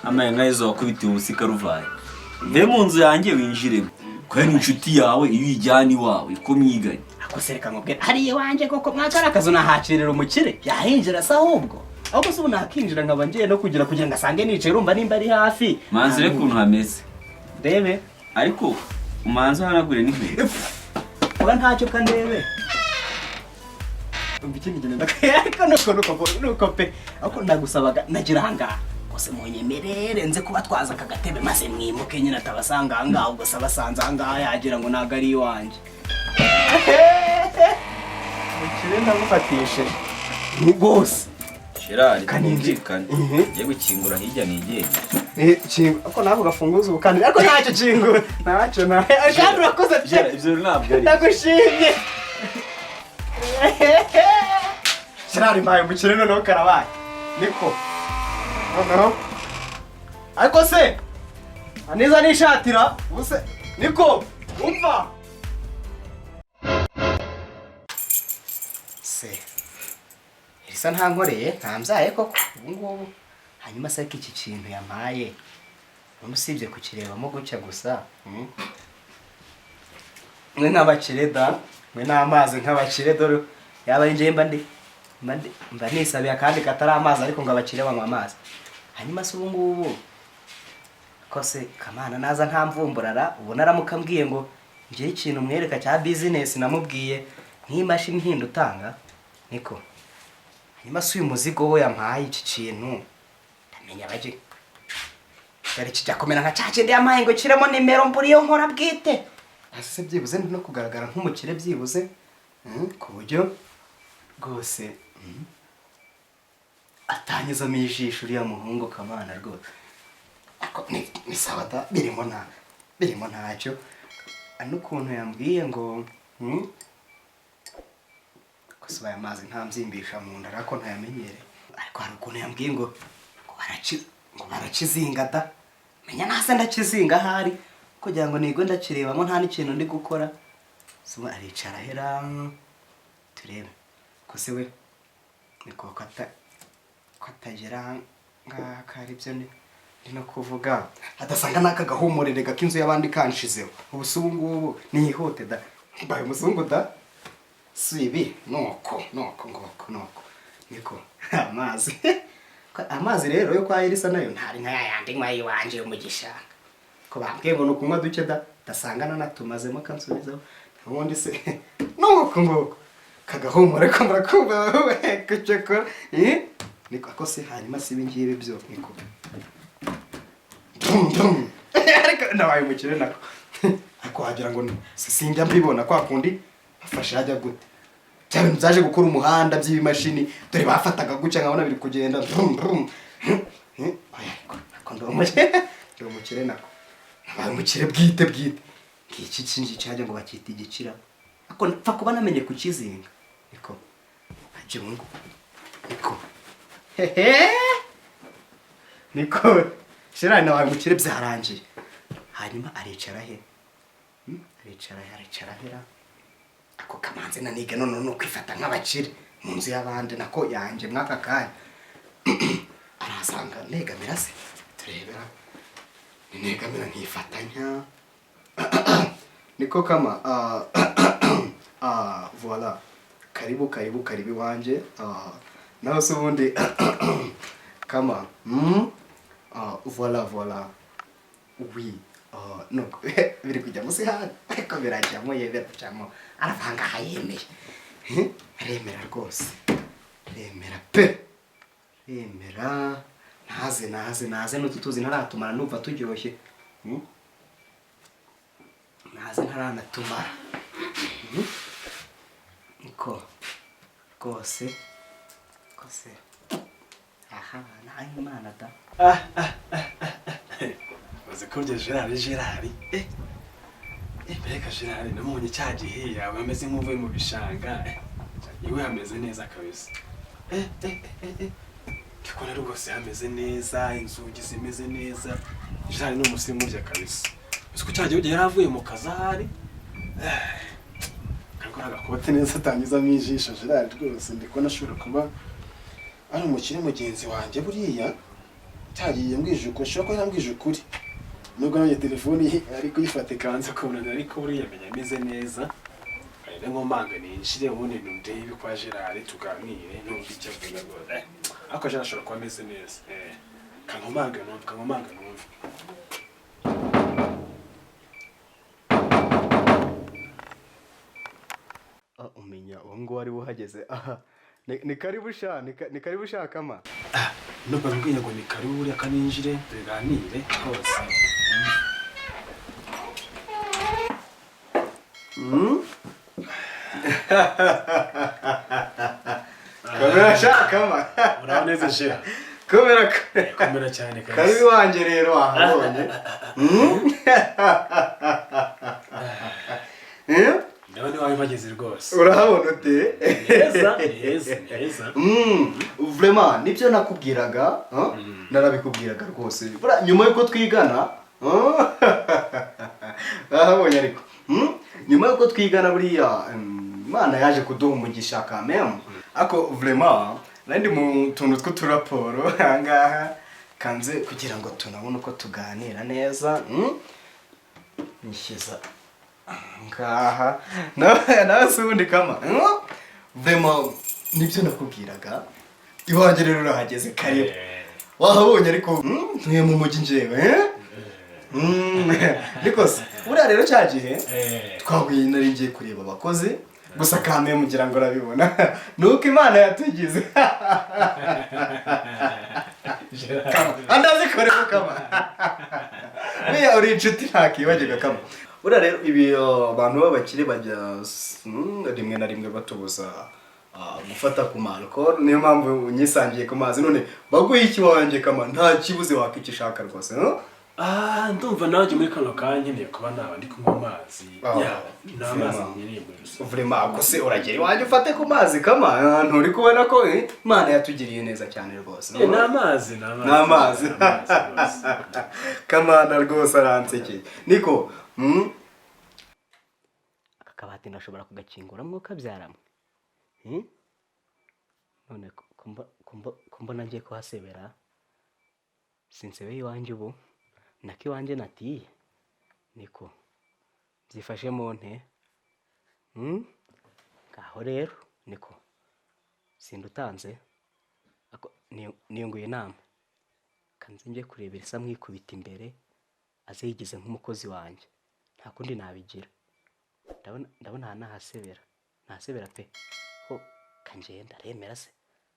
Amaye nka Yezu wakubitiwe ubusa i Karuvari. Mve mu nzu yanjye winjiremo. Kubera ni inshuti yawe, iyo uyijyana iwawe ko mwiganye. Ako se, reka nkubwire, hariya iwanjye koko mwakari akazu nahakirira umukire yahinjira se? Ahubwo se ubu nakinjira nkaba ngiye no kugira ngo asange nicaye, urumva nimba ari hafi. Manzi, reka ukuntu hameze. Ndebe. Ariko umanze uhanagure n'inkweto. Uba ntacyo, kandebe. Umva ikindi kintu, ariko nuko pe, ariko ndagusabaga nagira ahangaha gusa munyemerere nze kuba twaza aka gatebe, maze mwimuke nyine atabasanga ahangaha. Ubwo se abasanze ahangaha yagira ngo ntabwo ari iwanjye. Mukire ndamufatishije rwose. Gerard. Kaninjira. Twumvikane. Ngiye gukingura hirya nigende. Ariko nawe gafunguza ubukandi, ariko ntacyo, kingura ntacyo nawe kandi urakoze pe. Ibyo ntabwo ari Ndagushimye Gerard, mbaye umukire noneho, karabaye. Niko noneho, ariko se aniza nishatira ubuse? Niko umva se, irisa ntankoreye, ntambyaye koko ubu ngubu. Hanyuma se ko iki kintu yampaye, ubu usibye kukirebamo gutya gusa, Mwe nk'abakire da, mwe n'amazi nk'abakire, dore yaba ari njye mba nisabiye akandi katari amazi, ariko ngo abakire banywa amazi. Hanyuma se ubu ngubu ko se Kamana naza ntamvumburara? Ubu naramuka ambwiye ngo ngire ikintu mwereka cya business, namubwiye nk'imashini ntinda utanga. Niko hanyuma se uyu muzigo we yampaye, iki kintu ndamenya baje dore kijya kumera nka cya kindi yampaye ngo kiremo nimero mbura iyo nkora bwite. Ese byibuze ndi no kugaragara nk'umukire byibuze, ku buryo rwose atanyuzamo ijisho uriya muhungu Kamana rwose. Ariko ni sawa da, birimo ntacyo. N'ukuntu yambwiye ngo ko aya mazi ntamzimbisha mu nda, ariko ntayamenyereye. Ariko hari ukuntu yambwiye ngo barakizinga da, menya nase ndakizinga ahari kugira ngo nigwe ndakirebamo, nta n'ikintu ndi gukora. Sima aricara hera turebe ko se we niko ko atagera ngaha, ko ari byo ndi no kuvuga, adasanga n'aka gahumurere k'inzu y'abandi kanshizeho. Ubu se ubu ngubu nihute da, mbaye umuzungu da. Si ibi, nuko nuko ngoko nuko niko amazi. Amazi rero yo kwa Elisa nayo ntari nka yayandi nywa iwanje yo mu gishanga, ko bambwiye ngo ni ukunywa duke da, dasanga nanatumazemo kansubizaho. Ubundi se nuko nguko kagahumure ko murakumva kucyakora, eh niko ako se. Hanyuma si ibi ngibi byo niko dum dum, ariko nabaye umukire nako. Ariko wagira ngo sinjya mbibona kwa kundi bafashe hajya gute bya bintu byaje gukora umuhanda by'ibimashini, dore bafataga gutya nkabona biri kugenda brum brum. Oya, ariko ndi umukire nako, nabaye umukire bwite bwite. Ngiki iki ngiki hajya ngo bakita igikira, ariko mpfa kuba namenye kukizinga. Niko hajya niko hehe, niko shirani, nabaye umukire byarangiye. Hanyuma aricara he? Aricara he? Aricara hera ako kamanzi naniga none no kwifata nk'abakire mu nzu y'abandi nako yanjye mw'aka kanya. Arasanga negamira se, turebera negamira nkifatanya. Niko kama voilà, karibu karibu karibu iwanjye. Naho se ubundi kama voilà voilà, oui, nuko biri kujya munsi hano, ariko birajyamo ye, birajyamo. Aravanga aha, yemeye. Aremera rwose, aremera pe, aremera. Naze naze naze, n'utu tuzi ntaratumara, numva turyoshye. Naze ntaranatumara. Niko rwose rwose, aha naho Imana da. Uzi ko urya Gerard, Gerard, mbega Gerard namubonye cya gihe yaba ameze nk'uvuye mu bishanga, iwe hameze neza kabisa. Ndikubona rwose hameze neza, inzugi zimeze neza. Gerard ni umusirimu urya kabisa. Uzi ko cya gihe yari avuye mu kazi ahari kakora agakote neza atanyuzamo ijisho. Gerard rwose ndi kubona ashobora kuba ari umukire mugenzi wanjye buriya. Cyagiye mbwije ukuri, ashobora kuba yarambwije ukuri. Nubwo nanjye telefoni ye ari kuyifata ikanza kubonana, ariko buriya menya ameze neza. Rero nkomanga ninjire ubundi ndebe kwa Gerard tuganire, numva icyo avuga rwose. Ariko Gerard ashobora kuba ameze neza. Kankomanga numve, kankomanga numve. Umenya uwo nguwo ari uhageze aha. Ni karibu sha, ni karibu sha kama. Nubwo mbwiye ngo ni karibu, buriya kaninjire tuganire rwose. Komera sha kama. Uraho neza Gerard? Komera. Komera cyane kabisa. Karibu iwanjye rero wahabonye. Ndabona iwawe bageze rwose. Urahabona ute? Ni heza, ni heza, ni heza. Vraiment nibyo nakubwiraga, huh? Narabikubwiraga rwose. Buriya nyuma yuko twigana, huh? Urahabonye ariko. Nyuma yuko twigana buriya Imana yaje kuduha umugisha quand même. Ako vraiment nandi mu tuntu tw'uturaporo ahangaha kanze kugira ngo tunabone uko tuganira neza. Nishyiza ngaha nawe si ubundi kama. Vraiment nibyo nakubwiraga, iwanjye rero urahageze karibu. Wahabonye ariko, ntuye mu mujyi njyewe. Niko se buriya rero cya gihe twahuye nari ngiye kureba abakozi gusa kame mugira ngo urabibona nuko Imana yatugize. Kama andazikoremo kama, buriya uri inshuti ntakibagirwa kama. Buriya rero ibi abantu b'abakire bajya rimwe na rimwe batubuza gufata ku ma alcohol, niyo mpamvu unyisangiye ku mazi. None baguhe iki wanjye kama, nta kibuze wakikishaka rwose, no? Ndumva nanjye muri kano kanya nkeneye kuba naba ndi kunywa amazi. Ah, Ni amazi vraiment. nkeneye muri rusange. Vraiment, ko se uragera iwanjye ufate ku mazi kama, nturi kubona ko Imana yatugiriye neza cyane rwose. Ni amazi, ni amazi. Ni amazi. Ni amazi rwose. Kamana rwose aransekeye. Niko, Aka kabati ndashobora kugakingura mwuka byaramwe. None ko mbona ngiye kuhasebera, sinsebeye iwanjye ubu, nako iwanjye natiye. Niko byifashe mu nte. Ngaho rero niko sindutanze, ako niyunguye inama, kanze njye kureba Elisa mwikubita imbere aze yigize nk'umukozi wanjye, nta kundi nabigira. Ndabona aha nahasebera, nahasebera pe. Ho kangenda aremera se,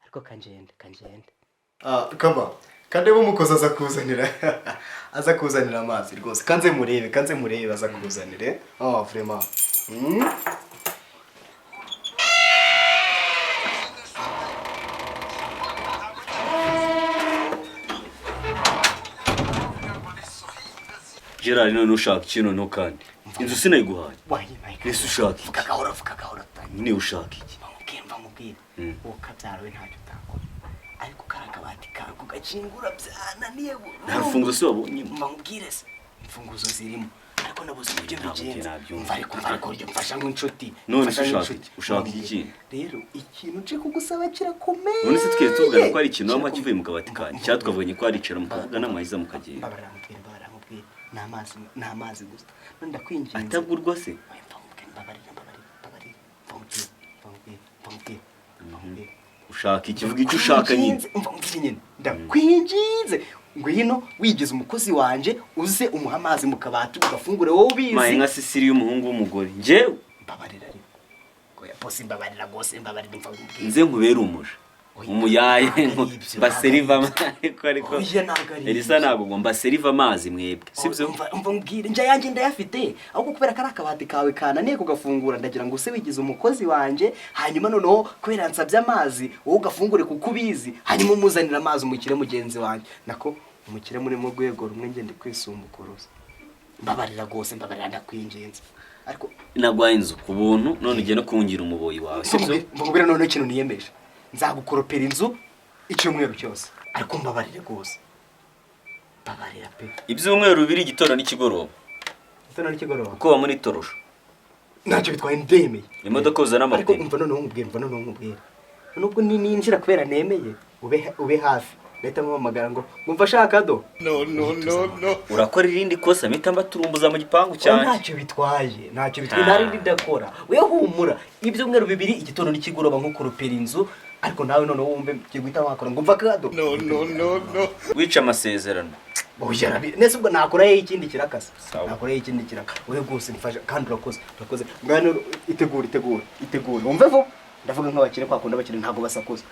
ariko kangende, kangende. Kaba kandebe umukozi aza kuzanira, aza kuzanira amazi rwose. Kanze murebe, kanze murebe aza kuzanire. Vraiment. Gerard none ushaka iki noneho kandi? Inzu sinayiguhaye. Wayimpaye. Ese ushaka iki? Vuga gahoro, vuga gahoro. Nyine ushaka iki? Mva mubwire, mva mubwire. Wowe ukabyara we ntacyo utakora. Ariko kariya kabati kawe kugakingura byananiye burundu. Nta rufunguzo se wabonyemo? Mva mubwire se, imfunguzo zirimo. Ariko nabuze uburyo Ntabwo mbigenza. nabyumva. Mva ariko, mva ariko, uryo mfasha nk'inshuti. None se Mfasha ushaka nk'inshuti. iki? Ushaka Mva iki? mubwire. Rero ikintu nje kugusaba kirakomeye. None se twese tuvugana ko ari ikintu wampa kivuye mu kabati kanjye, cyangwa twavuganye ko ari icara mukavugana mwahiza mukagenda? Mbabarira mubwire, mbabarira mubwire. Ni amazi, ni amazi gusa. None ndakwinginze. Atagurwa se? Oya, mva mubwire, mbabarira, mbabarira, mbabarira. Mva mubwire, mva mubwire, mva mubwire, mva mubwire. Ushaka iki? Vuga icyo ushaka nyine. Umva mubwire nyine. Ndakwinginze. Ngwino wigize umukozi wanje, uze umuha amazi mu kabati ugafungure wowe ubizi. Maye nka Sisiri y'umuhungu w'umugore. Njyewe Mbabarira ariko. Oya bosi, mbabarira rwose, mbabarira, mva mubwire. nze nkubere umuja. Oya, Umuyaye ntabwo ari ibyo, mbaseriva ntabwo ari ariko ariko. Oya, ntabwo ari Elisa ibyo. ntabwo ngo mbaseriva amazi mwebwe. Sibyo? Umva, umva mubwire, njya yanjye ndayafite. Ahubwo kubera ko ari akabati kawe kananiye kugafungura, ndagira ngo use wigize umukozi wanje, hanyuma noneho kubera nsabye amazi, wowe ugafungure kuko ubizi, hanyuma umuzanire amazi umukire mugenzi wanjye. Nako umukire muri mu rwego rumwe ngende kwisumbukuruza. Mbabarira rwose, mbabarira ndakwinginze. Ariko Nagwaye inzu ku buntu none ugiye no kungira umuboyi wawe. Sibyo? Mubwire noneho ikintu niyemeje. Nzagukoropera inzu icyumweru cyose. Ariko mbabarire rwose. Mbabarira pe. Ibyumweru bibiri, igitondo n'ikigoroba. Igitondo n'ikigoroba. Kuko wa muri torosho. Ntacyo bitwaye, ndemeye. Imodoka uzana Ariko amapine. umva noneho nkubwire, umva noneho nkubwire. Nubwo ninjira kubera nemeye, ube hafi. Ndahita nkuhamagara ngo mfashe akado. Urakora irindi kosa, mpita mbaturumbuza mu gipangu Oya, cyanjye. Ntacyo bitwaye, ntacyo bitwaye. Nta rindi ndakora. We humura, ibyumweru 2, igitondo n'ikigoroba, nkukoropera inzu. Ariko nawe noneho wumve, ngiye guhita wakora ngo mva akado. Wica amasezerano. Oya, nese ubwo nakorayo ikindi kirakasa? Sawa. Nakorayo ikindi kiraka. Wowe rwose mfasha kandi urakoze, urakoze. Ngano itegure, itegure, itegure, wumve vuba. Ndavuga nk'abakire, kwa kundi abakire ntabwo basakuza.